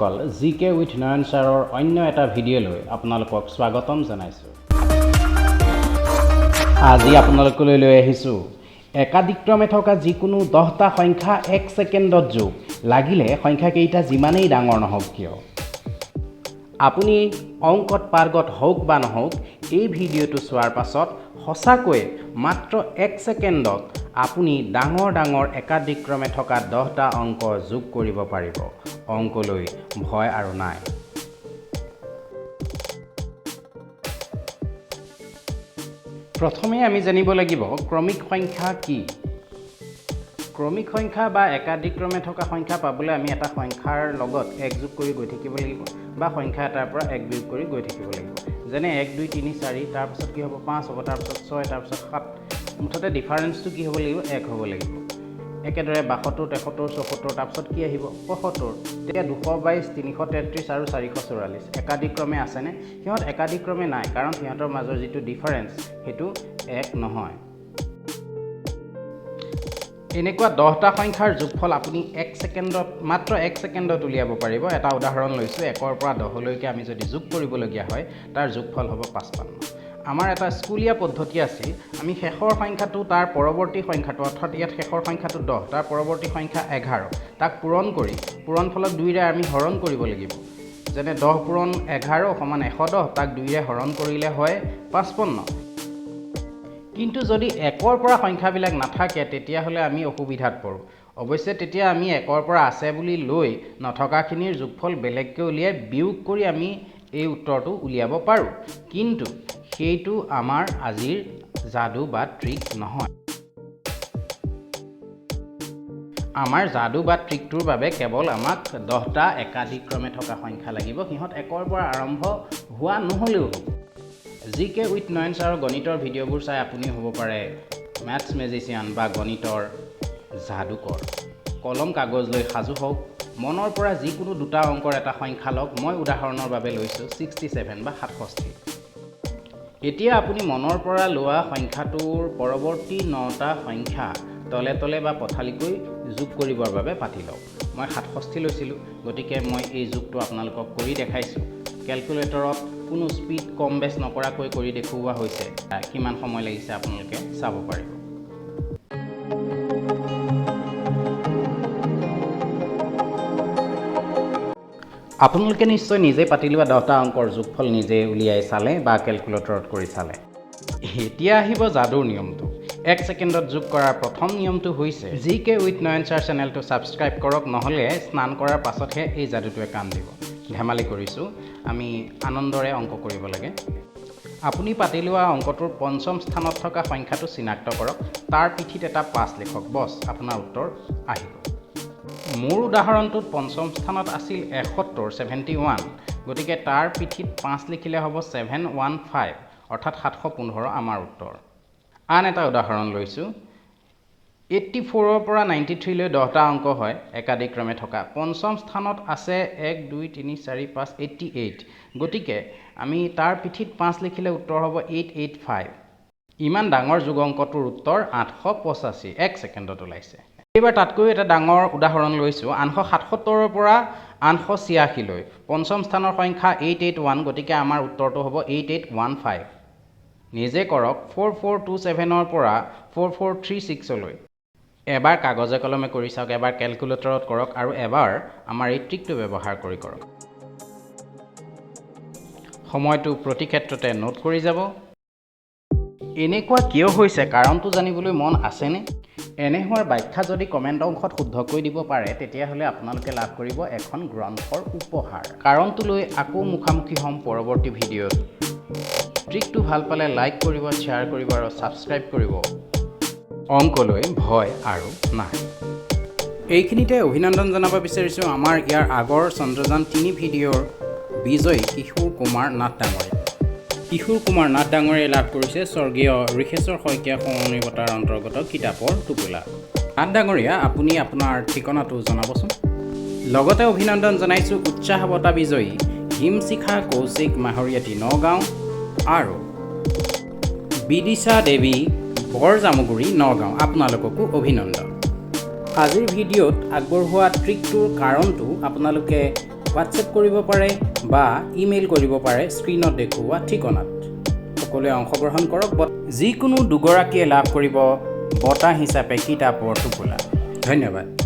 বন্ধুসকল, G K with নয়ন ছাৰৰ অন্য এটা ভিডিঅ'লৈ আপোনালোকক স্বাগতম জনাইছোঁ। আজি আপোনালোকলৈ লৈ আহিছোঁ একাদিক্ৰমে থকা যিকোনো 10টা সংখ্যা এক ছেকেণ্ডত যোগ, লাগিলে সংখ্যাকেইটা যিমানেই ডাঙৰ নহওক কিয়। আপুনি অংকত পাৰ্গত হওক বা নহওক, এই ভিডিঅ'টো চোৱাৰ পাছত সঁচাকৈয়ে মাত্ৰ এক ছেকেণ্ডত আপুনি ডাঙৰ ডাঙৰ একাদিক্ৰমে থকা 10টা অংক যোগ কৰিব পাৰিব। অংকলৈ ভয় আৰু নাই। প্ৰথমে আমি জানিব লাগিব ক্ৰমিক সংখ্যা কি। ক্ৰমিক সংখ্যা বা একাদিক্ৰমে থকা সংখ্যা পাবলৈ আমি এটা সংখ্যাৰ লগত এক যোগ কৰি গৈ থাকিব লাগিব বা সংখ্যা এটাৰ পৰা এক বিয়োগ কৰি গৈ থাকিব লাগিব। যেনে 1, 2, 3, 4, তাৰপাছত কি হ'ব? 5 হ'ব, তাৰপাছত 6, তাৰপাছত 7। মুঠতে ডিফাৰেঞ্চটো কি হ'ব লাগিব? এক হ'ব লাগিব। একেদৰে 72, 73, 74, তাৰপাছত কি আহিব? 75। তেতিয়া 222, 333 আৰু 444 একাদিক্ৰমে আছেনে? সিহঁত একাদিক্ৰমে নাই, কাৰণ সিহঁতৰ মাজৰ যিটো ডিফাৰেঞ্চ সেইটো এক নহয়। এনেকুৱা 10টা সংখ্যাৰ যোগফল আপুনি এক ছেকেণ্ডত, মাত্ৰ এক ছেকেণ্ডত উলিয়াব পাৰিব। এটা উদাহৰণ লৈছোঁ, 1ৰ পৰা 10লৈকে আমি যদি যোগ কৰিবলগীয়া হয়, তাৰ যোগফল হ'ব 55। আমাৰ এটা স্কুলীয়া পদ্ধতি আছিল, আমি শেষৰ সংখ্যাটো তাৰ পৰৱৰ্তী সংখ্যাটো, অৰ্থাৎ ইয়াত শেষৰ সংখ্যাটো 10, তাৰ পৰৱৰ্তী সংখ্যা 11, তাক পূৰণ কৰি পূৰণফলক 2ৰে আমি হৰণ কৰিব লাগিব। যেনে 10 পূৰণ 11 সমান 110, তাক 2ৰে হৰণ কৰিলে হয় 55। কিন্তু যদি 1ৰ পৰা সংখ্যাবিলাক নাথাকে, তেতিয়াহ'লে আমি অসুবিধাত পৰোঁ। অৱশ্যে তেতিয়া আমি 1ৰ পৰা আছে বুলি লৈ নথকাখিনিৰ যোগফল বেলেগকৈ উলিয়াই বিয়োগ কৰি আমি এই উত্তৰটো উলিয়াব পাৰোঁ, কিন্তু সেইটো আমাৰ আজিৰ যাদু বা ট্ৰিক নহয়। আমাৰ যাদু বা ট্ৰিকটোৰ বাবে কেৱল আমাক 10টা একাদিক্ৰমে থকা সংখ্যা লাগিব, সিহঁত 1ৰ পৰা আৰম্ভ হোৱা নহ'লেও হ'ব। জি কে উইথ নয়ন ছাৰৰ গণিতৰ ভিডিঅ'বোৰ চাই আপুনিও হ'ব পাৰে মেথছ মেজিচিয়ান বা গণিতৰ যাদুকৰ। কলম কাগজ লৈ সাজু হওক। মনৰ পৰা যিকোনো দুটা অংকৰ এটা সংখ্যা লওক। মই উদাহৰণৰ বাবে লৈছোঁ 67 বা 67। এতিয়া আপুনি মনৰ পৰা লোৱা সংখ্যাটোৰ পৰৱৰ্তী 9টা সংখ্যা তলে তলে বা পথালিকৈ যোগ কৰিবৰ বাবে পাতি লওক। মই 67 লৈছিলোঁ, গতিকে মই এই যোগটো আপোনালোকক কৰি দেখাইছোঁ। কেলকুলেটৰত কোনো স্পীড কম বেছ নকৰাকৈ কৰি দেখুওৱা হৈছে। কিমান সময় লাগিছে আপোনালোকে চাব পাৰিব। আপোনালোকে নিশ্চয় নিজে পাতি লোৱা 10টা অংকৰ যোগফল নিজে উলিয়াই চালে বা কেলকুলেটৰত কৰি চালে। এতিয়া আহিব যাদুৰ নিয়মটো। এক ছেকেণ্ডত যোগ কৰাৰ প্ৰথম নিয়মটো হৈছে G K with Nayan sir চেনেলটো ছাবস্ক্ৰাইব কৰক, নহ'লে স্নান কৰাৰ পাছতহে এই যাদুটোৱে কাম দিব। ধেমালি কৰিছোঁ, আমি আনন্দৰে অংক কৰিব লাগে। আপুনি পাতি লোৱা অংকটোৰ পঞ্চম স্থানত থকা সংখ্যাটো চিনাক্ত কৰক, তাৰ পিঠিত এটা 5 লিখক, বছ আপোনাৰ উত্তৰ আহিব। মোৰ উদাহৰণটোত পঞ্চম স্থানত আছিল 71, 71, গতিকে তাৰ পিঠিত 5 লিখিলে হ'ব 715, অৰ্থাৎ 715 আমাৰ উত্তৰ। আন এটা উদাহৰণ লৈছোঁ, 84ৰ পৰা 93লৈ 10টা অংক হয় একাদিক্ৰমে থকা। পঞ্চম স্থানত আছে 1, 2, 3, 4, 5, 88, গতিকে আমি তাৰ পিঠিত 5 লিখিলে উত্তৰ হ'ব 885। ইমান ডাঙৰ যোগ অংকটোৰ উত্তৰ 885 এক ছেকেণ্ডত ওলাইছে। এইবাৰ তাতকৈও এটা ডাঙৰ উদাহৰণ লৈছোঁ, 877ৰ পৰা 886লৈ পঞ্চম স্থানৰ সংখ্যা 881, গতিকে আমাৰ উত্তৰটো হ'ব 8815। নিজে কৰক, 4427ৰ পৰা 4436লৈ। এবাৰ কাগজে কলমে কৰি চাওক, এবাৰ কেলকুলেটৰত কৰক আৰু এবাৰ আমাৰ এই ট্ৰিকটো ব্যৱহাৰ কৰি কৰক। সময়টো প্ৰতি ক্ষেত্ৰতে নোট কৰি যাব। এনেকুৱা কিয় হৈছে কাৰণটো জানিবলৈ মন আছেনে? এনে হোৱাৰ ব্যাখ্যা যদি কমেণ্ট অংশত শুদ্ধকৈ দিব পাৰে, তেতিয়াহ'লে আপোনালোকে লাভ কৰিব এখন গ্ৰন্থৰ উপহাৰ। কাৰণটো লৈ আকৌ মুখামুখি হ'ম পৰৱৰ্তী ভিডিঅ'ত। ট্ৰিকটো ভাল পালে লাইক কৰিব, শ্বেয়াৰ কৰিব আৰু ছাবস্ক্ৰাইব কৰিব। অংকলৈ ভয় আৰু নাই। এইখিনিতে অভিনন্দন জনাব বিচাৰিছোঁ আমাৰ ইয়াৰ আগৰ চন্দ্ৰযান 3 ভিডিঅ'ৰ বিজয়ী কিশোৰ কুমাৰ নাথ ডাঙৰীয়া। কিশোৰ কুমাৰ নাথ ডাঙৰীয়াই লাভ কৰিছে স্বৰ্গীয় ঋষেশ্বৰ শইকীয়া সোঁৱৰণী বঁটাৰ অন্তৰ্গত কিতাপৰ টোপোলা। নাথ ডাঙৰীয়া, আপুনি আপোনাৰ ঠিকনাটো জনাবচোন। লগতে অভিনন্দন জনাইছোঁ উৎসাহ বঁটা বিজয়ী হিমশিখা কৌশিক মাহৰীয়াটি নগাঁও আৰু বিদিশা দেৱী বৰজামুগুৰি নগাঁও, আপোনালোককো অভিনন্দন। আজিৰ ভিডিঅ'ত আগবঢ়োৱা ট্ৰিকটোৰ কাৰণটো আপোনালোকে হোৱাটছএপ কৰিব পাৰে বা ইমেইল কৰিব পাৰে স্ক্ৰীণত দেখুওৱা ঠিকনাত। সকলোৱে অংশগ্ৰহণ কৰক। যিকোনো দুগৰাকীয়ে লাভ কৰিব বঁটা হিচাপে কিতাপৰ টোপোলা। ধন্যবাদ।